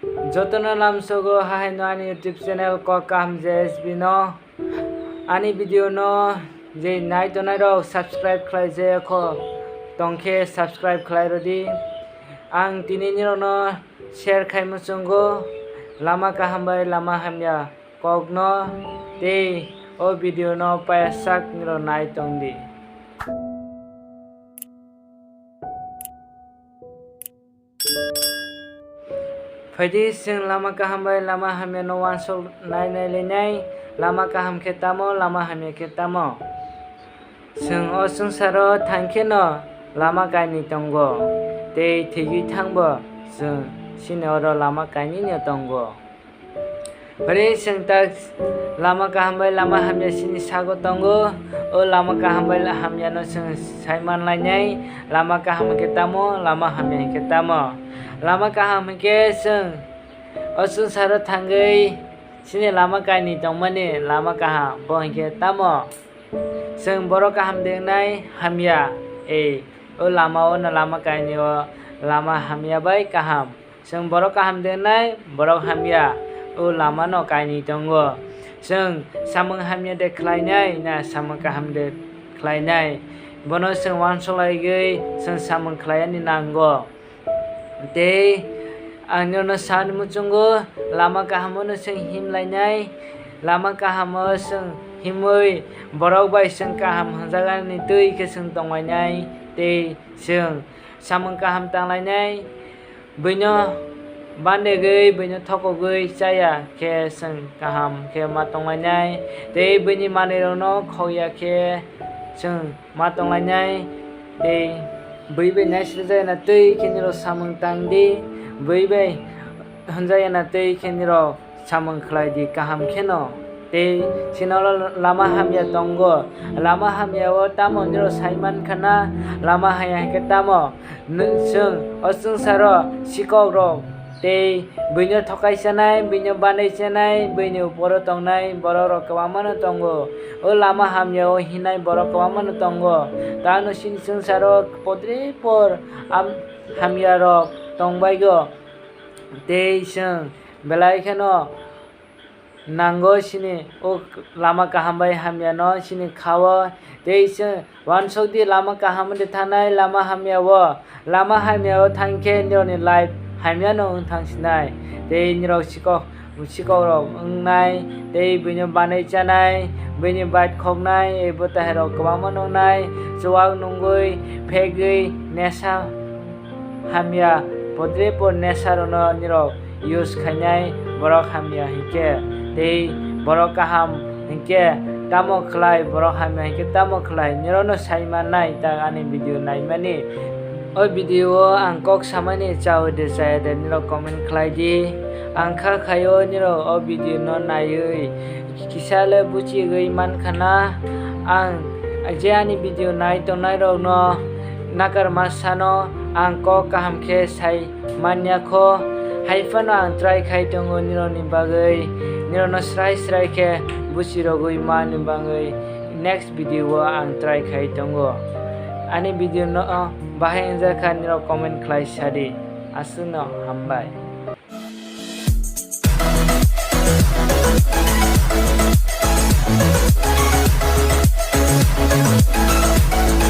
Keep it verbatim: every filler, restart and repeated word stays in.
Jotono lamsogo hahaino ani YouTube channel Kok Kaham J S B no. Ani video no je nai tongnai rok subscribe khlai je kho tongkhe subscribe khlai rodi. Ang tini nirokno share khai muchungo lama kaham bai lama hamya kokno tei o video no payasak nirok nai tongdi. Phaidi chwng lama kaham bai lama hamya no uansuk nai nai lainai, lama kaham khe tamo, lama hamya khe tamo. Chwng o swngcharo thang khe no lama kainwi tongo, tei thwigwi thangbo chwng chini oro lama kainwi no tongo. Hwnwi chwng tak lama kaham bai lama hamya chini sago tongo. O lama kaham bai hamyano chwng sai man lainai. Lama kaham hwnkhe tamo, lama hamya hwnkhe tamo? Lama kaham hwnkhe chwng o swngcharo thangwi chini lama kainwi tongmani lama kaham, bo hwnkhe tamo? Chwng borok kaham de wngnai hamya, ei, o lama o no lama kainwi o lama hamya bai kaham. Chwng borok kaham de wngnai, borok hamya, o lama no kainwi tongo. Chwng samung hamya de khlainai, na samung kaham de khlainai, bono chwng uansuk laigwi chwng samung khlai ani nango. Tei ang nono sani muchungo, lama kahamo no chwng him lainai, lama kahamo chwng himwi borok bai chwng kaham hwnjak ani twi khe chwng tong lainai, tei chwng samung kaham tang lainai. Buino bandegwi, buino thokogwi chaya khe chwng kaham khe ma tong lainai, tei buini manwirokno khokya khe chwng ma tong lainai, tei bui bai naisirjak na twi khe nirok samung tang di, bui bai hwnjak ya na twi khe nirok samung khlai di kaham kheno. Tei chini oro lama hamya tongo, lama hamya o tamo nirok sai man kha na, lama hamya hwnkhe tamo? Nw-, chwng o swngcharo sikok rok tei buino thokai chanai, buino banai chanai, buini uporo tongnai borok rok kwbangma no tongo. O lama hamya o hinai borok kwbangma no tongo. Tamo chini swngcharo podre por am-, hamya rok tong bai go. Tei chwng belai kheno nango chini o lama kaham bai hamya no chini kha o. Tei chwng uansuk di, lama kaham de thanai, lama hamya o, lama hamya o thang khe nirok ni life hamya no wng thang sinai. Tei nirok sikok, sikok rok wngnai, tei buino banai chanai, buini bike khoknai, ei bwtai rok kwbangma nuknai, chuwak nungwi, phegwi, nesa hamya, podre por nesa rokno nirok use khainai, borok hamya hinkhe, tei borok kaham hinkhe tamo khlai, borok hamya hinkhe tamo khlai, nirokno sai mannai tak ani video naimani. O video o ang kok samani chao de chaya de nirok comment khlai di. Ang kha khaio nirok o video no naiwi kisa le buchigwi man khana. Ang je ani video nai tongnai rokno nakarma sano ang kok kaham khe sai manya kho, hai phano ang try khai tongo nirokni bagwi, nirokno srai srai khe buchirogwi mani bagwi next video o ang try khai tongo. Ani video no bahai wngjak kha nirok comment khlai sadi. Aswkno hambai.